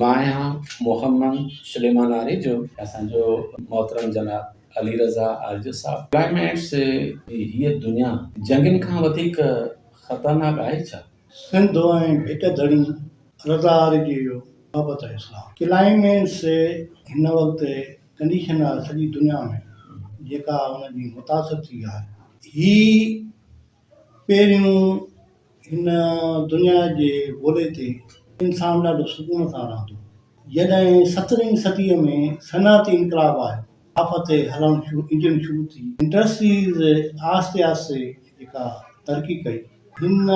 مان آهيان محمد سليمان آريجو. اسان جو محترم جناب علي رضا آريجو صاحب. ڪلائميٽس هيء دنيا جنگين کان وڌيڪ خطرناڪ آهي ڇا؟ سنڌ ۽ ڀٽ ڌڻي رضا آريجي جو محبت ۽ اسلام. ڪلائميٽس هن وقت ڪنڊيشن آهي سڄي دنيا ۾ جيڪا ان جي متاثر ٿي آهي. هي پهريون هن دنيا جي گولي تي انسان ڏاڍو سڪون سان رهندو هو. جڏهن سترهين صديء ۾ صنعتي انقلاب آيو، آفت هلڻ شروع انجن شروع ٿي، انڊسٽريز آهستي آهستي جيڪا ترقي ڪئي. هن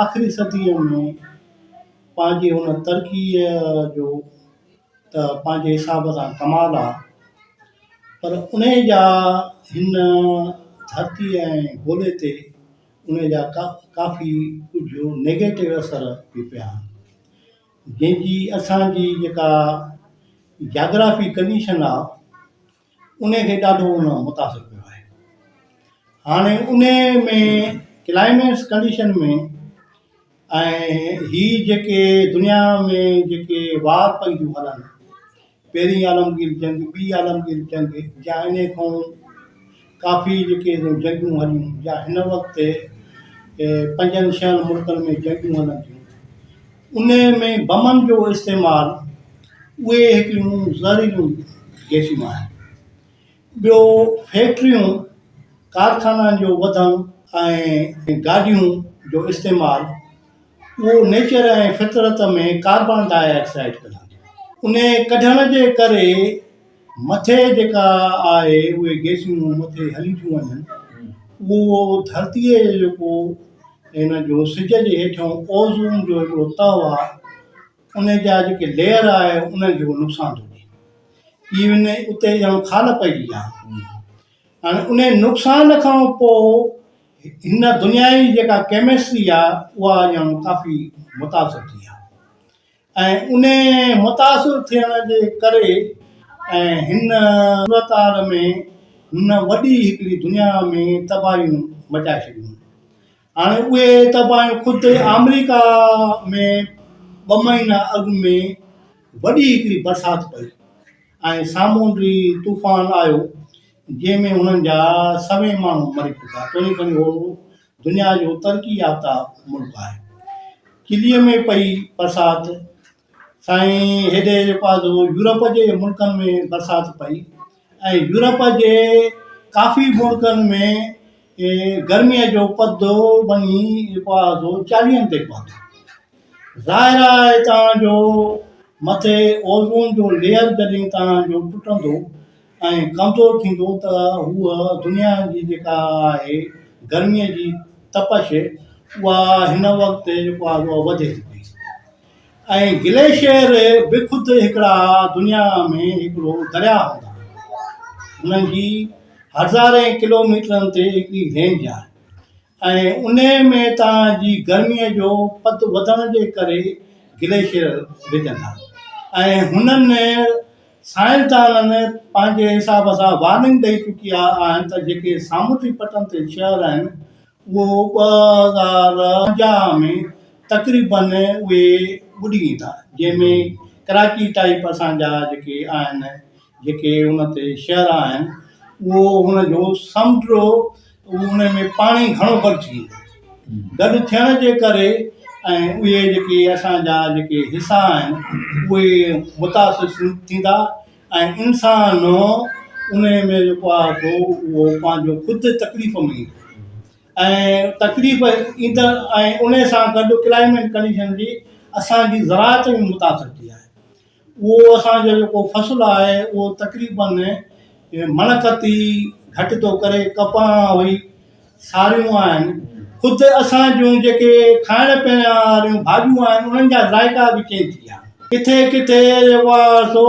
آخري صديء ۾ پنهنجي ان ترقيء جو ته پنهنجي حساب سان ڪمال آ پر انهي جا هن ڌرتي ۽ گولي تي انهي جا ڪافي ڪجهه نيگيٽو اثر به پيا آهن جنهن جي اسان جي جيڪا جاگرافي ڪنڊيشن آ انهي کي ڏاڍو ان متاثر ڪيو آهي هاڻي انهي ۾ ڪلائميٽس ڪنڊيشن ۾ ۽ هي جيڪي دنيا ۾ جيڪي وار پئي ٿيون هلن، پهرين عالمگير جنگ، ٻي عالمگير جنگ يا انهي کان ڪافي جيڪي جنگيون هليون يا هن وقت پنجن ڇهن ملڪن ۾ جنگيون هلن ٿيون، انهي ۾ بمن جو استعمال اهي هڪڙيون زهريليون گئسيون آهن. ٻيو فيڪٽريون، ڪارخانن جو وڌڻ ۽ گاڏيون جو استعمال اهو نيچر ۽ فطرت ۾ ڪاربان ڊاء آڪسائيڊ ڪڍن ٿيون. انهي ڪڍڻ جي ڪري مٿي جيڪا آهي اهي گئسيون مٿي هلي ٿيون وڃن اهو ڌرتيء جو جيڪو هن جو سج جي هيٺيون اوزون جو هڪڙو تهه آهي ان جا جيڪي ليئر آهي انهن کي اهو نقصان ٿو ڏئي. ايون اتي ڄڻ خال پئجي ويا. هاڻي انهي نقصان کان پوء هن دنيا جي جيڪا ڪيمسٽري آ اها ڄڻ ڪافي متاثر ٿي آ ۽ انهي متاثر ٿيڻ جي ڪري ۽ هن صورتحال ۾ هن وڏي هڪڙي دنيا ۾ تباهيون مچائي ڇڏيون. هاڻي اهي تباهيون خود آمريڪا ۾ ٻه مهينا اڳ ۾ وڏي هڪڙي برسات پئي ۽ سامونڊي طوفان آيو جنهن ۾ هنن جا سوين ماڻهو مري چڪا توڻي کڻي هو دنيا جو ترقي يافته ملڪ آهي. چليء ۾ پئي برسات سائين هيڏي جيڪو آهي سو يورپ جي ملڪن ۾ برسات پئي ۽ يورپ جي ڪافي ملڪن ۾ گرميء جو پد وڃي جيڪو آهي سو چاليهن تي پهتو. ظاهر آهي تان جو مٿي اوزون جو ليئر جڏهن تان جو ٽٽندو ۽ ڪمزور ٿيندو ته هوء دنيا جي جيڪا آهي گرميء جي تپش اها هن وقت جيڪو آهي اها وڌي ٿي پئي. ۽ گليشيئر به خود هڪڙا دنيا ۾ هڪڙو درياء هوندا آهن. انهن جي هزارين ڪلوميٽرن تي هڪڙي رينج آهي ۽ انهي ۾ تان جي گرميء جو پد وڌڻ جي ڪري گليشيئر وجهندا ۽ هنن سائنسدانن پنهنجي حساب سان وارننگ ڏئي چڪيا آهن ته جيڪي سامونڊي پٽن تي شهر آهن اهو 2050 ۾ تقريبن اهي ٻڏي ويندا جنهن ۾ ڪراچي ٽائيپ اسان جا جيڪي آهن جيڪي ان تي شهر آهن اهو هن جو سمنڊ ان ۾ پاڻي گهڻو گڏ ٿي ويندو گڏ ٿيڻ جي ڪري ۽ اهي جيڪي اسان جا جيڪي حصا آهن اهي متاثر ٿيندا ۽ انسان ان ۾ جيڪو آهي سو اهو پنهنجو خود تڪليف ۾ ايندو ۽ تڪليف ايندڙ ۽ ان سان گڏ ڪلائميٽ ڪنڊيشن جي اسان جي زراعت به متاثر ٿي آهي اهو اسان جو جيڪو فصل آهي اهو تقريبن مڻ ڪتي گهٽ ٿو ڪري ڪپهه هئي ساريون آهن خود اسان جون جيڪي کائڻ پيئڻ واريون ڀاڄيون آهن انهن جا ذائقا به چينج ٿي ويا ڪٿي ڪٿي جيڪو آهي سو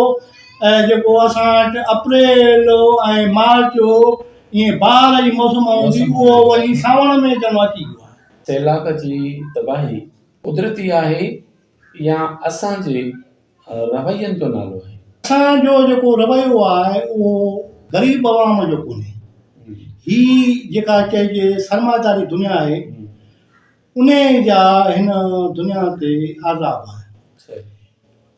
جيڪو اسان وٽ اپريل ۽ مارچ ائين بهار جي موسم هوندي اهو وري سانوڻ ۾ ڄڻ اچي ويو آهي. سيلاب جي تباهي قدرتي آهي يا اسان جي روين جو نالو آهي. اسان جو جيڪو رويو آهي اهو غريب عوام جو ڪونهي. هي جيڪا چئجي سرمائيداري دنيا آهي انهي جا هن دنيا تي عذاب آهن.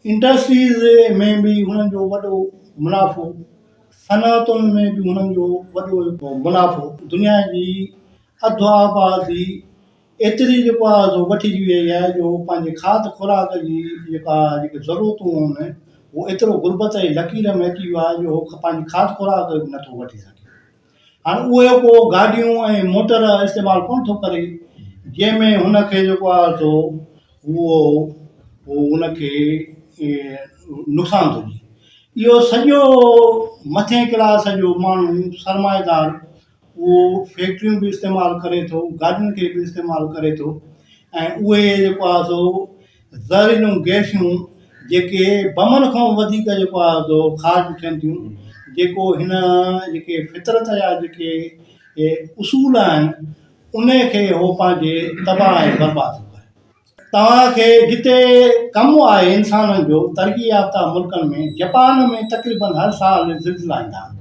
انڊسٽريز ۾ به هنن جو وڏو منافعو، صنعتن ۾ به هنن جو وڏو منافعو. دنيا جي اڌ آبادي ايتري جيڪو آهي سو وٺجي وئي آهي جو پنهنجي کاڌ خوراڪ جي جيڪا جيڪي ضرورتون آهن هو ايترو غربت جي لڪير ۾ اچي ويو آهي جو هو پنهنجي کاڌ خوراڪ به نٿو وٺي سگهي. هاڻ اهو ڪو گاڏيون ۽ موٽر استعمال ڪونه ٿو ڪري جنهن ۾ هن کي جيڪو آهي سو اهو هن کي نقصان ٿو ڏئي. اهو سڄو مٿين ڪلاس جو ماڻهو سرمائيدار اهو فيڪٽريون به استعمال ڪري ٿو گاڏين کي به استعمال ڪري ٿو ۽ اهي جيڪو آهي سو زهريليون گئسيون جيڪي بمن کان وڌيڪ جيڪو آهي سو خارج ٿين ٿيون جيڪو هن جيڪي فطرت جا جيڪي اصول آهن ان کي هو پنهنجي تباهه ۽ برباد ٿو ڪري. توهان کي جتي ڪم آهي انسانن جو ترقي يافته ملڪن ۾ جپان ۾ تقريبن هر سال زلزلا ايندا آهن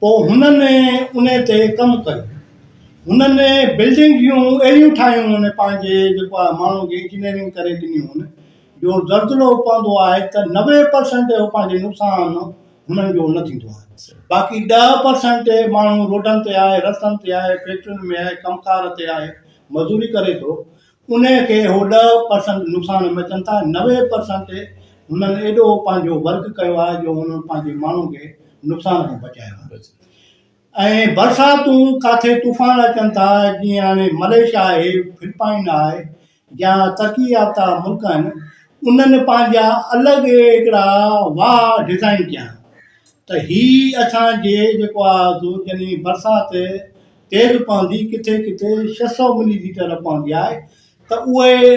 پوء هنن ان تي ڪم ڪيو هنن بلڊنگيون اهڙيون ٺاهيون هن پنهنجي جيڪو آهي ماڻهن کي انجنيئرنگ ڪري ڏنيون هن جو زلزلو پوندو آهي ته 90 پرسنٽ هو پنهنجي نقصان هنن جو نه ٿيندو آهي باقي 10 پرسنٽ ماڻهو روڊن تي آهي رستن تي آهي فيڪٽرين ۾ آهي ڪم ڪار تي آهي مزوري ڪري ٿو انهي کي هو 10 پرسنٽ نقصان ۾ اچن ٿا 90 پرسنٽ هنن ايڏو پنهنجو ورڪ ڪيو آهي جو هنن پنهنجي ماڻهن کي نقصان کان بچايو آهي ۽ برساتون ڪاٿي طوفان اچن ٿا جيئن هاڻي ملائيشيا آهي فلپائن آهي يا ترقي يافته ملڪ آهن انهن پنهنجا الڳ هڪڙا واهه ڊزائن ڪيا آهن ته هي اسان جي جيڪو آهي سو يعني برسات تيز پوندي ڪٿي ڪٿي 600 ملي ليٽر پوندي آهي ته اهي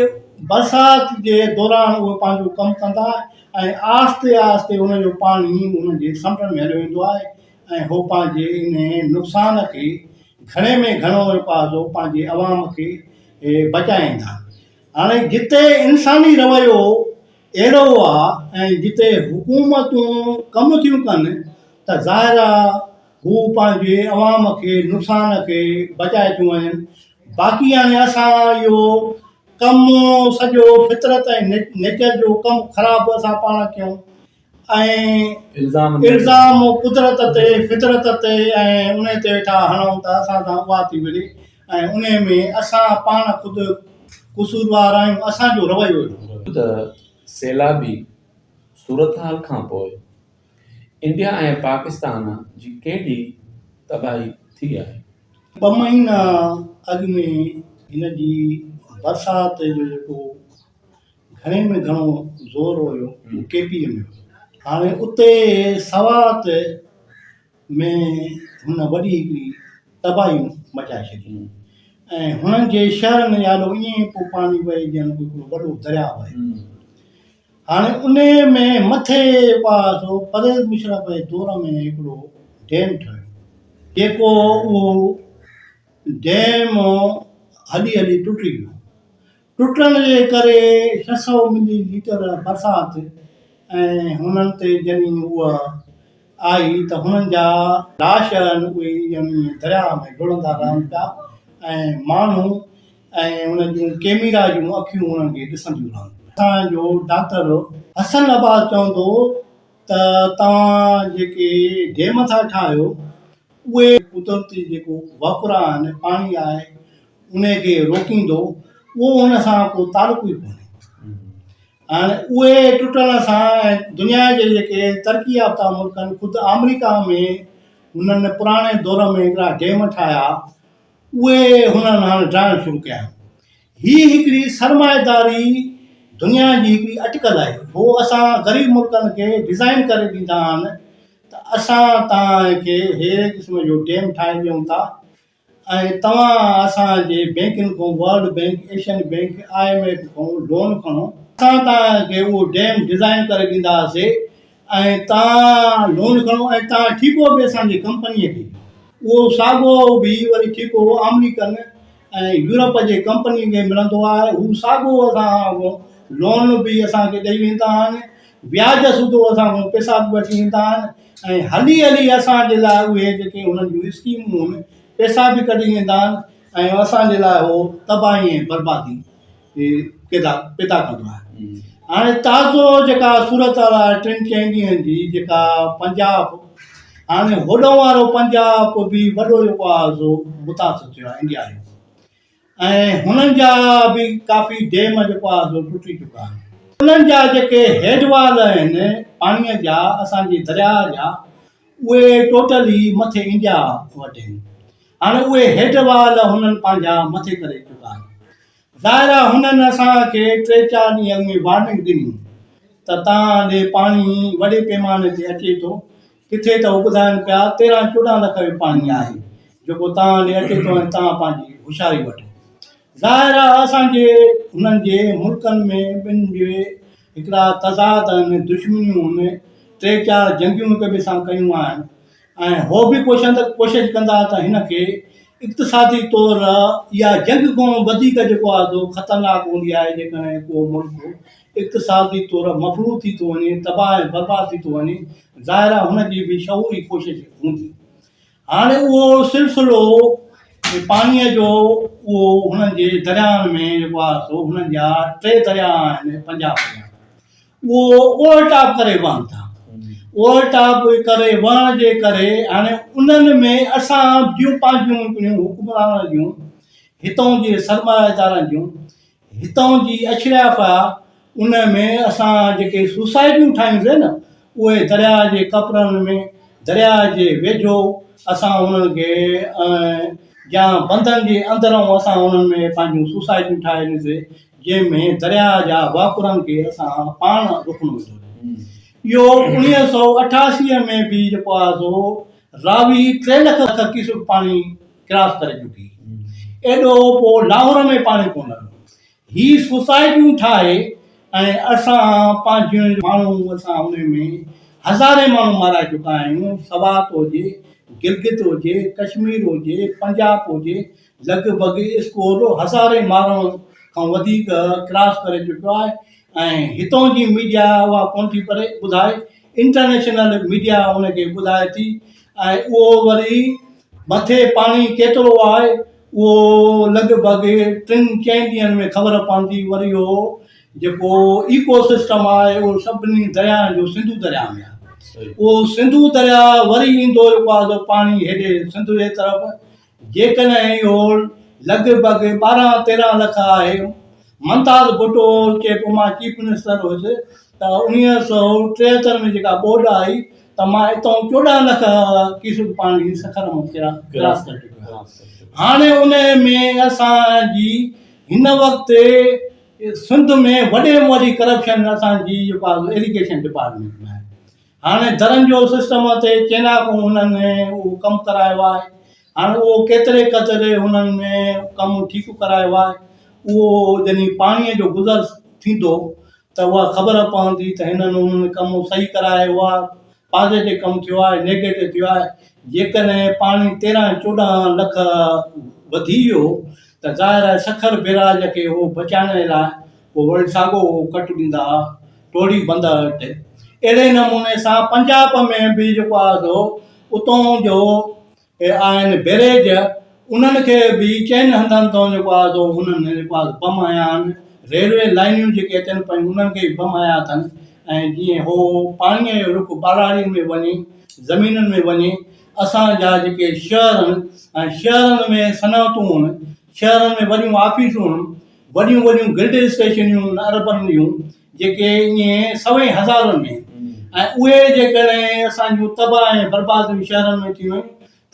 برسات جي دوران اهي پنهنجو ڪم ڪندا ۽ آهستي آهستي ان جو پاڻي انهن جي سمنڊ ۾ هليو ويندو آهي ۽ هو پنهنجي ان نقصان کي گهڻي ۾ گهڻو جيڪو آهي سو پنهنجي عوام کي بچائيندا. هاڻي جتي انساني رويو اهڙو آ ۽ جتي حڪومتون ڪم ٿيون ڪن ته ظاهر آ هو پنهنجي عوام کي نقصان کي بچائي ٿيون وڃن باقي هاڻي اسان اهو ڪم سڄو فطرت ۽ نيچر جو ڪم خراب اسان پاڻ ڪيون ۽ الزام قدرت تي فطرت تي ۽ انهي تي ويٺا هڻون ته اسان سان اها ٿي وڙهي ۽ انهي ۾ اسان پاڻ خود قصوروار آهيون اسان جو رويو اهڙو هو. ته سيلابي صورتحال کانپوء انڊيا ۽ پاڪستان جي ڪيڏي تباهي ٿي آهي. ٻه مهينا اڳ ۾ هن جي برسات جو جيڪو گهڻي ۾ گهڻو زور هيو اهو ڪي پي ۾ هيو. هاڻي اتي سوات ۾ هن وڏي هڪڙي تباهي مچائي ڇڏي ۽ هنن جي شهرن ۾ آڏو ائين پيو پاڻي وهي ڄڻ ڪو هڪڙو وڏو درياء وهي. هاڻي انهي ۾ مٿي جيڪو آهي سو پرويز مشرف جي دور ۾ هڪڙو ڊيم ٺهيو جيڪو اهو ڊيم هلي هلي ٽٽي ويو. ٽٽڻ جي ڪري 600 ملي ليٽر برسات ۽ هنن تي ڄڻي اها آئي ته هنن جا لاش آهن اهي ڄڻي درياهه ۾ لڙهندا رهن پيا ۽ ماڻهو ۽ انهن جون ڪيميرا جون اکيون انهن کي ڏسنديون رهن پيون. اسان جو ڊاڪٽر حسن عباس چوندو هو ته توهان جيڪي ڊيم ٿا ٺاهيو اهي قدرتي جيڪو وهڪرا آهن پاڻي آهي انهي کي روڪيندو اهو ان سان ڪو تعلق ئي ڪونهي هاڻي اهي ٽٽڻ سان ۽ دنيا جي جيڪي ترقي يافته ملڪ آهن خود آمريڪا ۾ هنن پراڻي دور ۾ هڪڙا ڊيم ٺاهيا اهي هنن هاڻي ڊاهڻ شروع ڪيا آهن هي هڪڙي سرمائيداري دنيا جي هڪڙي اٽڪل آهي هو اسان غريب ملڪن کي ڊزائن ڪري ڏيندا آهن ته اسان توهان کي ههڙي قسم جو ڊيم ٺاهي ڏيون ٿا ۽ توهان اسان جي بينڪن کان world bank, Asian bank, I M F کان لون کڻو، اسان توهان کي اهو ڊيم ڊزائين ڪري ڏينداسي ۽ توهان لون کڻو ۽ توهان ٺيڪو به اسان جي ڪمپنيء کي ڏيو. اهو ساڳو به وري ٺيڪو آمريڪن ۽ يورپ جي ڪمپنين کي ملندو آهي، هو ساڳو اسان کان لون به اسان کي ڏئي ويندا آهن، وياج سوڌو اسان کان پئسا به وٺي ويندا آهن ۽ هلي هلي اسان جي لاء اهي جيڪي انهن جون اسڪيمون آهن پئسا به ڪڍي ويندا آهن ۽ اسان جي لاء اهو تباهي ۽ بربادي پيدا ڪندو آهي. هاڻي تازو جيڪا صورتحال آهي ٽن چئن ڏينهن جي جيڪا پنجاب هاڻي هوڏهون وارو پنجاب به وڏو جيڪو آهي سو متاثر ٿيو آهي انڊيا جو ۽ هنن جا به ڪافي ڊيم جيڪو آهي سو ٽٽي چڪا آهن انهن جا جيڪي هيڊ وال آهن پاڻي جا اسان جي درياء جا اهي ٽوٽلي مٿي انڊيا وٽ آهن هاڻي اهي هيڊ وال هنن پنهنجا مٿي ڪري چڪا آهن ظاهر آ هنن اسان کي ٽي چار ڏينهن اڳ ۾ وارننگ ڏني ته توهان ڏي پاڻي وڏي پيماني تي اچي ٿو، ڪٿي ته هو ٻڌائن پيا 13 14 لک به پاڻي آهي جيڪو توهان ڏي اچي ٿو ۽ توهان پنهنجي هوشياري وٺو. ظاهر آ اسان جي هنن جي ملڪن ۾ ٻن جي هڪڙا تضاد آهن، دشمنيون آهن، ٽي چار جنگيون هڪ ٻئي سان ڪيون آهن، ۽ هو به ڪوشش ڪندا ته هن کي اقتصادي طور اها جنگ کان وڌيڪ جيڪو آهي سو خطرناڪ هوندي آهي جيڪڏهن ڪو ملڪ اقتصادي طور مفلوج ٿي ٿو وڃي تباهه ۽ برباد ٿي ٿو وڃي ظاهر آهي هن جي به شعوري ڪوشش هوندي هاڻي اهو سلسلو پاڻي جو اهو هنن جي درياهن ۾ جيڪو آهي سو هنن جا ٽي درياهه آهن پنجاب جا اهو اوور ٽاپ ڪري وهن ٿا. اوور ٽاپ ڪري وهڻ جي ڪري هاڻي انهن ۾ اسان جون پنهنجون هڪڙيون حڪمرانن جون هتئون جي سرمائيدارن جون هتئون جي اشرياف آ ان ۾ اسان جيڪي سوسائٽيون ٺاهيون سي نه اهي درياء جي ڪپرن ۾ درياء جي ويجهو اسان انهن کي يا بندن جي اندرئون اسان انهن ۾ پنهنجون سوسائٽيون ٺاهي سي جنهن ۾ درياء جا وهڪرن کي اسان پاڻ رڪڻو وڌو. اهو 1988 ۾ به جيڪو آهي سو راوي ٽي لک ڪيوسڪ پاڻي ڪراس ڪري چڪي. ايڏو پوء لاهور ۾ پاڻي ڪونه رهيو. هي سوسائٽيون ٺاهي ۽ اسان پنهنجون ماڻهو اسان ان ۾ هزارين ماڻهو مارائي چڪا آهيون. سوات هجي، گلگت هجي، ڪشمير هجي، پنجاب هجي، لڳ ڀڳ اسڪور هزارين ماڻهن کان وڌيڪ ڪراس ڪري چڪيو آهي ۽ هتون جي ميڊيا اها ڪونه ٿي پري ٻڌائي انٽرنيشنل ميڊيا ان کي ٻڌائي ٿي ۽ اهو وري مٿي پاڻي ڪيترو آهي اهو لڳ ڀڳ ٽن چئن ڏينهن ۾ خبر پوندي وري اهو جيڪو ايڪو سسٽم آهي اهو سڀني درياهن جو سنڌو درياهه ۾ آهي اهو سنڌو درياهه وري ايندو جيڪو آهي سو پاڻي هيڏي سنڌ جي طرف جيڪڏهن اهو لڳ ڀڳ 12 13 لک آهي، ممتاز ڀٽو چئي پيو مان چيف منسٽر هيس ته 1973 ۾ جيڪا ٻوڏ آئي ته مان اتان 14 لک ڪيوسڪ پاڻي سکر مان ڪراس ڪري چڪو آهيان. هاڻي ان ۾ اسان جي هن وقت سنڌ ۾ وڏي ۾ وڏي ڪرپشن اسان جي جيڪو آهي ايريگيشن ڊپارٽمينٽ ۾ آهي. هاڻي درن جو سسٽم تي چينا کان هنن اهو ڪم ڪرايو آهي هاڻي اهو ڪيتري قدر هنن ۾ ڪم ٺيڪ ڪرايو آهي اهو جڏهن پاڻي جو گذر ٿيندو ته اها خبر پوندي ته هنن انهن ڪم صحيح ڪرايو آهي پازيٽو ڪم ٿيو آهي نيگيٽو ٿيو آهي جيڪڏهن پاڻي 13 14 لک وڌي ويو ته ظاهر آهي سکر بيراج کي اهو بچائڻ لاء پوء وري ساڳو اهو ڪٽ ڏيندا ٽوڙي بند هٽ. اهڙي نموني سان پنجاب ۾ به جيڪو آهي سو اتون جو آهن بئريج انهن کي به چئن هنڌن تان جيڪو آهي سو انهن جيڪو آهي بم هنيا آهن ريلوي لائنيون جيڪي اچن پيون انهن کي به بم هنيا اٿن ۽ جيئن هو پاڻيء جو رخ ٻهراڙين ۾ وڃي زمينن ۾ وڃي اسان جا جيڪي شهر آهن ۽ شهرن ۾ صنعتون آهن شهرن ۾ وڏيون آفيسون آهن وڏيون وڏيون گرڊ اسٽيشنيون اربن جون جيڪي ائين سوين هزارن ۾ ۽ اهي جيڪڏهن اسان جون تباهه ۽ برباديون شهرن ۾ ٿي ويون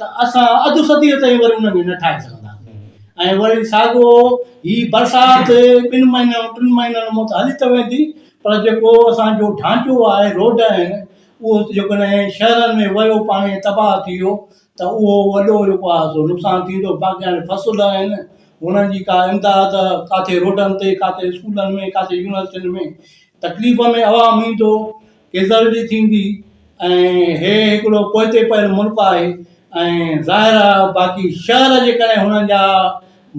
ته اسان اڌ صديء تائين وري انهن کي نه ٺاهي سگهنداسين ۽ وري ساڳو هي برسات ٻن مهينن ٽن مهينن ۾ ته هلي ته ويندي پر جيڪو اسان جو ڍانچو آهي روڊ آهن اهو جيڪڏهن شهرن ۾ ويو پاڻي تباهه ٿي ويو ته اهو وڏو جيڪو آهي سو نقصان ٿيندو باقي هاڻي فصل آهن انهن جي ڪا امداد ڪاٿي روڊن تي ڪاٿي اسڪولن ۾ ڪاٿي يونيورسٽين ۾ تڪليف ۾ عوام ايندو ڪيزلٽي ٿيندي ۽ هي هڪڙو پوئتي پيل ملڪ آهي ۽ ظاهر آهي باقي شهر جيڪڏهن هنن جا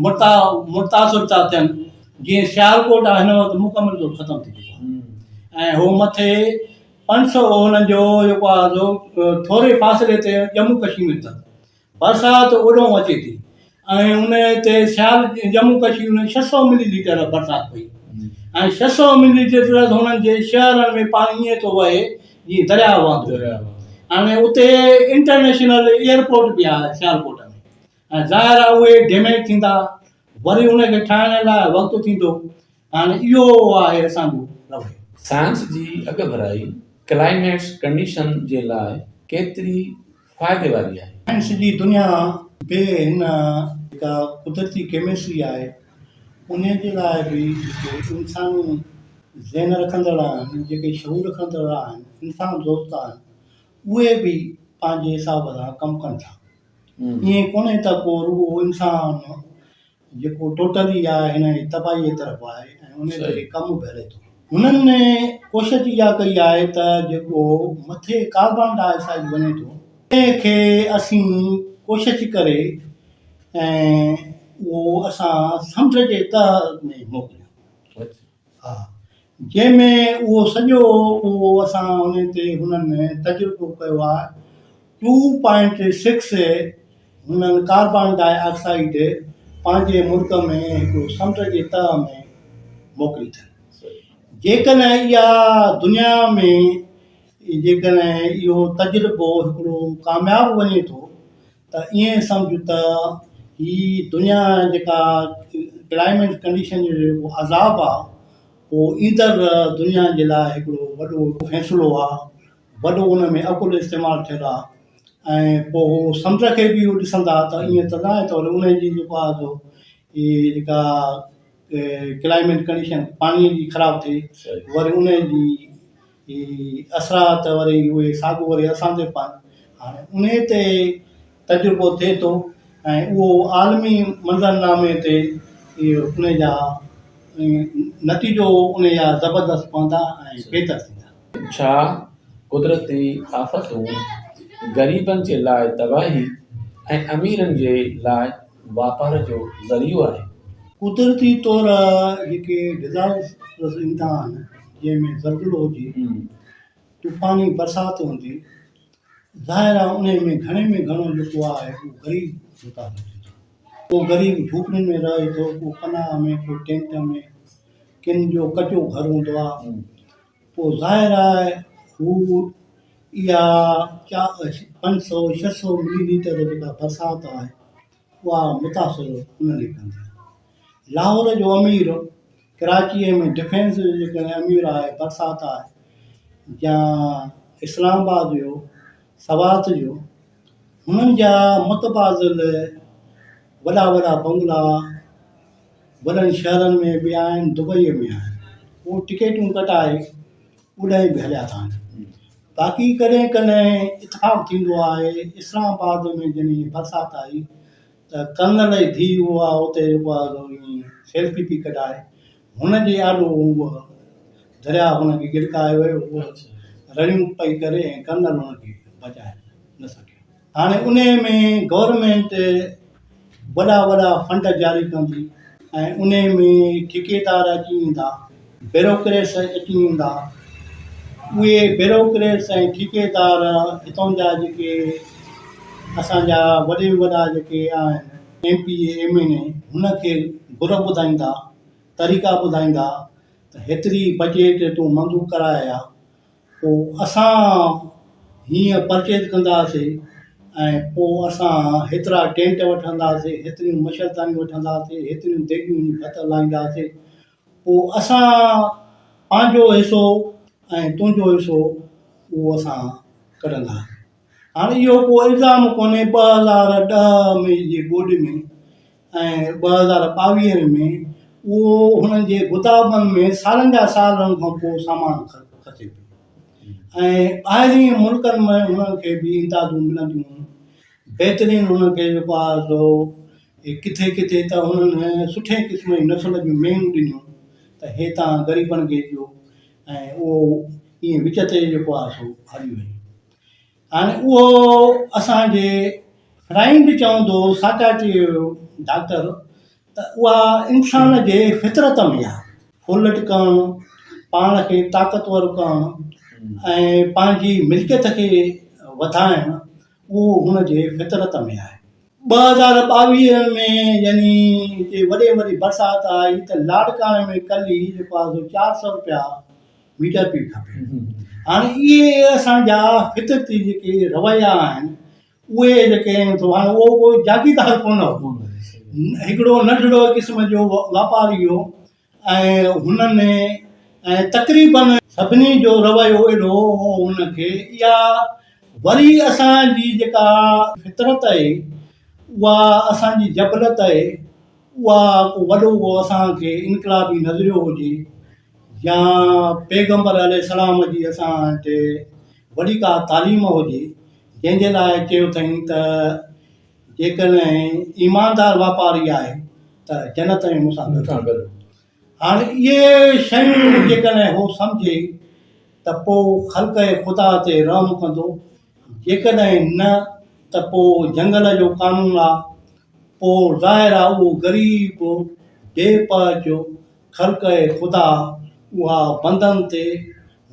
متا متاثر ٿا ٿين جيئن سيالڪوٽ آهي هن وقت مڪمل طور ختم ٿي چڪو آهي ۽ هو مٿي 500 هنن جو جيڪو آهي سو ٿوري فاصلي تي ڄمون ڪشمير اٿن برسات اوڏانهن اچي ٿي ۽ ان تي سيال ڄمون ڪشمير ۾ 600 ملي ليٽر برسات پئي ۽ 600 ملي ليٽر هنن جي شهرن ۾ پاڻي ائين ٿو وهي جيئن درياء وهندو. هاڻي اتي انٽرنيشنل ايئرپورٽ به آهي سيالڪوٽ ۾ ۽ ظاهر آهي اهي ڊيميج ٿيندا وري ان کي ٺاهڻ لاء وقت ٿيندو. هاڻي اهو آهي اسان جو رويو. سائنس جي اڳڀرائي ڪلائميٽس ڪنڊيشن جي لاء ڪيتري فائدي واري آهي؟ سائنس جي دنيا به هن جيڪا قدرتي ڪيمسٽري آهي انهي جي لاء به جيڪي انساني ذهن رکندڙ آهن جيڪي شعور رکندڙ آهن انسان دوست آهن اهي به پنهنجي حساب سان ڪم ڪن ٿا ائين ڪونهي ته ڪو رڳو انسان جيڪو ٽوٽلي آهي هن جي تباهيء طرف آهي ۽ ان تي ڪم به هلي ٿو. هنن ڪوشش اها ڪئي آهي ته جيڪو مٿي ڪاربان ڊاء آڪسائيڊ وڃي ٿو تنهن کي اسين ڪوشش ڪري ۽ اهو اسان سمنڊ جي تهه ۾ موڪليون. ها جنهن ۾ اهو سڄو اهو اسان ان تي هنن تجربو ڪيو آهي ٽو پوائنٽ سڪس هنن ڪاربان ڊاء آڪسائيڊ پنهنجي ملڪ ۾ هڪڙو سمنڊ جي تهه ۾ موڪلي اٿن جيڪڏهن اها دنيا ۾ جيڪڏهن اهو تجربو هڪڙو ڪامياب وڃي ٿو ته ائين سمجهه ته هي دنيا جيڪا ڪلائميٽ ڪنڊيشن جو جيڪو عذاب آ اهو ايندڙ دنيا جي لاء هڪڙو وڏو فيصلو آ وڏو ان ۾ عقل استعمال ٿيل آ ۽ پوء هو سمنڊ کي به اهو ڏسندا ته ائين ته ناهي ته وري ان جي جيڪو آ سو هي جيڪا ڪلائميٽ ڪنڊيشن پاڻي جي خراب ٿئي وري ان جي هي اثرات وري اهي ساڳو وري اسان تي پون. هاڻي انهي تي تجربو ٿئي ٿو ۽ اهو عالمي منظرنامي تي اهو انهي جا نتيجو انهي جا زبردست پوندا ۽ بهتر ٿيندا. ڇا قدرتي آفتون غريبن جي لاء تباهي ۽ اميرن جي لاء واپار جو ذريعو آهي؟ قدرتي طور جيڪي ڊزاسٽرس ايندا آهن جنهن ۾ زلزلو هجي، طوفاني برسات هجي، ظاهر آهي انهي ۾ گهڻي ۾ گهڻو جيڪو آهي اهو غريب متاثر ٿيندو. ڪو غريب جهوپڙين ۾ رهي ٿو، ڪو پناهه ۾، ڪو ٽينٽ ۾، ڪن جو ڪچو گهر هوندو آهي. پوء ظاهر آهي هو اها 500 600 ملي ليٽر جيڪا برسات آهي اها متاثر انهن کي ڪندي. لاهور جو امير ڪراچيء ۾ ڊفينس جو جيڪڏهن امير آهي برسات آهي يا اسلام آباد جو سوات جو هنن جا متبادل وڏا وڏا بنگلا وڏن شهرن ۾ به آهن دبئيء ۾ آهن اهو ٽڪيٽون ڪٽائي اوڏانهن به هليا ٿا وڃن باقي ڪڏهن ڪڏهن اتفاق ٿيندو آهي اسلام آباد ۾ جڏهن برسات آئي ته ڪرنل جي ڌيء اها اتي جيڪو آهي سو ائين سيلفي پئي ڪڍائي هن جي آڏو اهو درياء هن کي ڳڙڪائي ويو هوء رڙيون پئي ڪري ۽ ڪرنل هن کي بچائي نه سگهيو. هاڻي انهي ۾ گورنمينٽ وڏا وڏا فنڊ جاري ڪندي ۽ انهي ۾ ٺيڪيدار اچي ويندا، بيروڪريٽس اچي ويندا، اهي بيروڪريٽس ۽ ٺيڪيدار هتان جا جيڪي اسان جا وڏي ۾ وڏا جيڪي آهن M P A M N A هن کي گر ٻڌائيندا، طريقا ٻڌائيندا ته هيتري بجيٽ تون منظور ڪرائي آ پوء اسان هيئن پرچيز ڪنداسي ۽ پوء اسان هيترا ٽينٽ وٺنداسي، هيتريون مڇردانيون وٺنداسي، هيتريون ديڳيون وڃي ڀت لاهينداسي، پوء اسان پنهنجو حصو ۽ تنهنجو حصو اهو اسان ڪڍنداسي. هاڻي اهو ڪو الزام ڪونهي 2010 ۾ جي ٻوڏ ۾ ۽ 2022 ۾ اهو هنن جي گدامن ۾ سالن جا سالن کان پوء سامان کسي پيو ۽ ٻاهرين ملڪن ۾ هنن کي به امدادون ملنديون هيون بهترين هنن کي جيڪو آهي سو ڪٿي ڪٿي ته هنن سٺي قسم جي نسل جون مينهون ڏنيون ته هي تان غريبن کي ڏيو ۽ اهو ائين وچ تي جيڪو آهي سو هلي ويو هاڻي اهو اسان جي فرائنڊ چوندو هو ساڪاٽري جو ڊاڪٽر ته اها انسان جي فطرت ۾ آهي ڦرلٽ ڪرڻ پاڻ کي طاقتور ڪرڻ ۽ پنهنجي ملڪيت کي وڌائڻ اهو هن جي فطرت ۾ آهي. 2022 ۾ يعني هتي وڏي ۾ وڏي برسات آئي ته لاڙڪاڻي ۾ ڪلي جيڪو آهي سو 400 روپيا ميٽر پئي کپي. هاڻي اهي اسان جا فطرتي جيڪي رويا آهن اهي جيڪي آهن سو هاڻي اهو ڪو جاگيردار ڪونه هو، هڪڙو ننڍڙو قسم جو واپاري هو ۽ هنن ۽ تقريبن سڀني جو رويو اهڙو هو هن کي اها وري اسان جي جيڪا فطرت آهي اها اسان جي جبلت آهي اها ڪو وڏو ڪو اسان کي انقلابي نظريو هجي يا پيغمبر عليه السلام جي اسان وٽ وڏي ڪا تعليم هجي جنهن جي لاء چيو اٿائين ته جيڪڏهن ايماندار واپاري آهي ته جنت ۾ مون سان گڏ. هاڻي اهي شيون جيڪڏهن هو سمجهي ته پوء خلق خدا تي رحم ڪندو، جيڪڏهن نه ته پوء جنگل جو قانون آ، پوء ظاهر آ اهو غريب بي پهچ خلق خدا اها بندن تي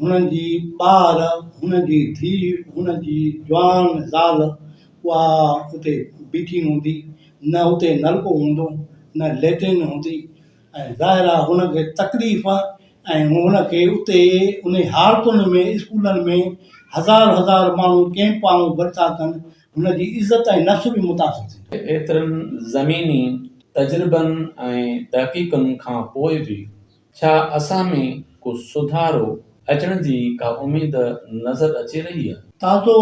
هن جي ٻار، هن جي ڌيء، هن جي جوان زال اها اتي بيٺي هوندي، نه اتي نلڪو هوندو، نه ليٽرين هوندي ۽ ظاهر آهي هن کي تڪليف ۽ هن کي اتي انهي حالتن ۾ اسڪولن ۾ هزار هزار ماڻهو ڪئمپ وانگر گڏ ٿا ڪن، هن جي عزت ۽ نفس به متاثر ٿيندو. ايترن زميني تجربن ۽ تحقيقن کان پوء به ڇا اسان ۾ ڪو سڌارو اچڻ جي ڪا اميد نظر اچي رهي آهي؟ تازو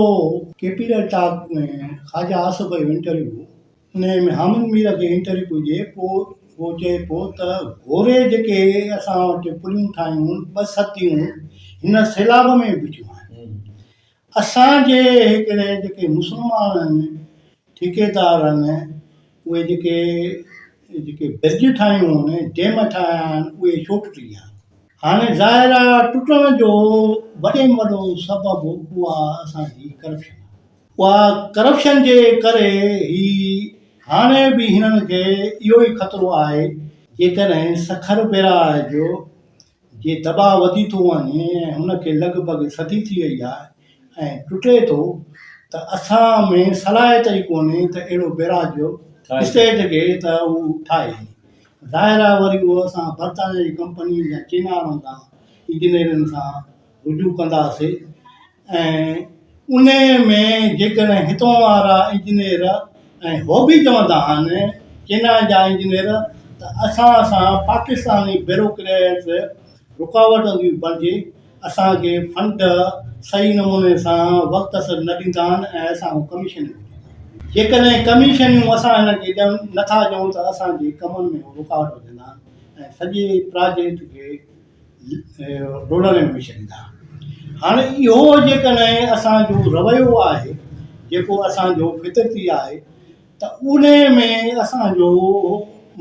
ڪيپيٽل ٽاڪ ۾ خواجه آصف جو انٽرويو هو، انهيء ۾ حامد مير کي انٽرويو پيو ڏئي، پوء هو چئي پيو ته گوري جيڪي اسان وٽ پليون ٺاهيون ٻه صديون هن سيلاب ۾ به بيٺيون آهن. اسان جي هڪڙي جيڪي مسلمان آهن ٺيڪيدار آهن اهي جيڪي جيڪي برج ٺاهيون آهن ڊيم ٺاهيا آهن اهي ڇو ٽٽي ويا هاڻي ظاهر آهي ٽٽڻ جو وڏي ۾ وڏو سبب اها اسان جي ڪرپشن آهي اها ڪرپشن جي ڪري هي هاڻي به هنن کي اهو ئي خطرو آهي جيڪڏهن سکر بيراج جو جي دٻاء وڌي ٿو وڃي ۽ هن کي لڳ ڀڳ صدي ٿي وئي آهي ۽ ٽٽي ٿو ته اسان ۾ صلاحيت ئي ڪونهي ته اهڙو بيراج جو اسٽيٽ کي ته هو ٺاهي. ظاهر آهي وري اهو اسان برطانيا جي ڪمپني يا چينا وارن سان انجنيئرن سان رجوع ڪنداسي ۽ انهي ۾ جيڪڏهن هتون وارا انجنيئر ۽ هو به چوندا آهن چينا جا انجنيئر ته اسان سان پاڪستاني بيروڪريٽس رڪاوٽ ٿي بڻجي اسان کي فنڊ صحيح نموني سان وقت سر نه ڏيندا آهن ۽ اسان کان ڪميشن گهرندا آهن جيڪڏهن ڪميشنيون اسان هنن کي ڏيڻ نٿا ڏيون ته اسان جي ڪمن ۾ هو رڪاوٽ وجهندا آهن ۽ سڄي پراجيڪٽ کي ڊوڙڻ ۾ به ڇڏيندا. هاڻي اهو جيڪڏهن اسان جو رويو آهي جيڪو اسان جو فطرتي آهي ته انهي ۾ اسان جو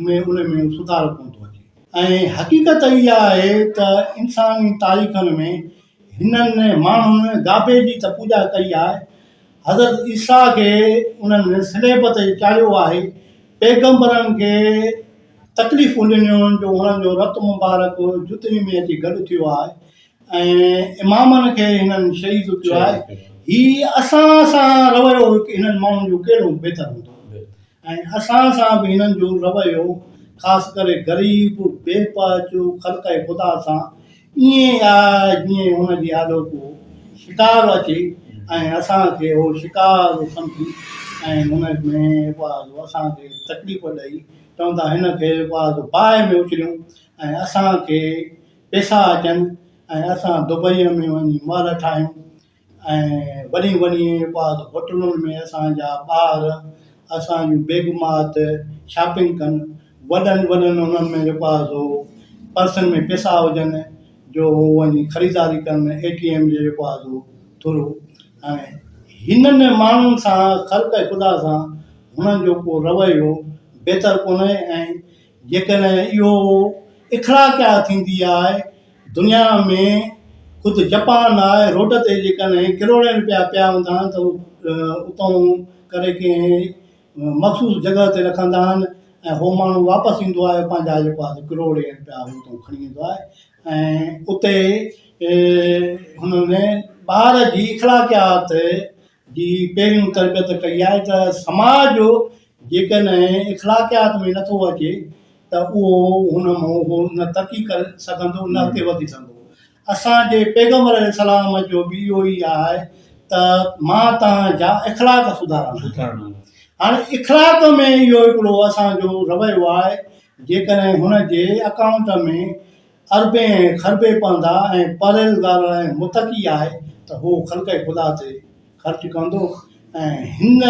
۾ ان ۾ سڌارو ڪونه ٿو اچي ۽ حقيقت اها آهي ته انساني تاريخن ۾ هنن ماڻهن گابي جي ته پوڄا ڪئي آهي حضرت عيسيٰ کي انهن صليب تي چاڙهيو آهي پيغمبرن کي تڪليفون ڏنيون جو انهن جو رت مبارڪ جتني ۾ اچي گڏ ٿيو آهي ۽ امامن کي هنن شهيد ڪيو آهي هي اسان سان رويو هنن ماڻهن جو ڪهڙو بهتر هوندو ۽ اسان سان به هنن جو رويو خاص ڪري غريب بي پهچ خلق خدا سان ائين آهي جيئن هن جي آڏو ڪو شڪار اچي ۽ اسان کي هو شڪار سمجهي ۽ هن ۾ اسان کي تڪليف ڏئي چون ٿا هن کي باهه ۾ اڇليون ۽ اسان کي پئسا اچن ۽ اسان دبئيء ۾ وڃي محل ٺاهيون ۽ وڏين وڏين هوٽلن ۾ اسان جا ٻار اسان جون بيگمات شاپنگ ڪن وڏن وڏن انهن ۾ جيڪو آهي سو پرسن ۾ پئسا هجن جو هو وڃي خريداري ڪن اي ٽي ايم جي جيڪو آهي سو ٿرو ۽ هنن ماڻهن سان خلق خدا سان هنن جو ڪو رويو بهتر ڪونهي ۽ جيڪڏهن اهو اخلاقيات ٿيندي آهي دنيا ۾ خود جپان آهي روڊ تي جيڪڏهن ڪروڙين روپيا پيا هوندا آهن ته اتان ڪري ڪنهن مخصوص جڳهه تي رکندا آهن ۽ هو ماڻهو واپس ايندو آهي پنهنجا جيڪو آهي ڪروڙين روپيا هو اتان کڻي ايندو آهي ۽ اتي هنن ٻار جي اخلاقيات جي پهريون تربيت ڪئي آهي ته سماج جيڪڏهن اخلاقيات ۾ نٿو اچي ته اهو هن مان اهو نه ترقي ڪري سگهندو نه اڳتي وڌي سگهندو. اسان جي پيغمبر عليه السلام جو به اهو ئي آهي ته مان توهان جا اخلاق سڌارڻ آيو. هاڻي اخلاق ۾ اهو هڪڙو اسان جو رويو آهي جيڪڏهن هن جي اڪائونٽ ۾ اربين ۽ کربين پوندا ۽ پرهيزگار ۽ متقي آهي ته هو خلق خدا تي خرچ ڪندو ۽ هن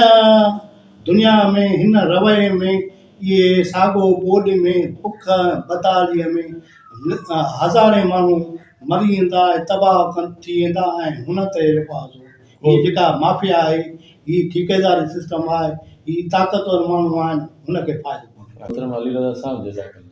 دنيا ۾ هن رويي ۾ اهي ساڳو ٻوڏ ۾ بک ۽ بدحاليء ۾ هزارين ماڻهو مري ويندا ۽ تباهه ٿي ويندا ۽ هن تي جيڪو آهي سو هي جيڪا مافيا آهي هي ٺيڪيداري سسٽم آهي هي طاقتور ماڻهو آهن هن کي فائدو پوندو. محترم علي رضا صاحب جزاڪ الله.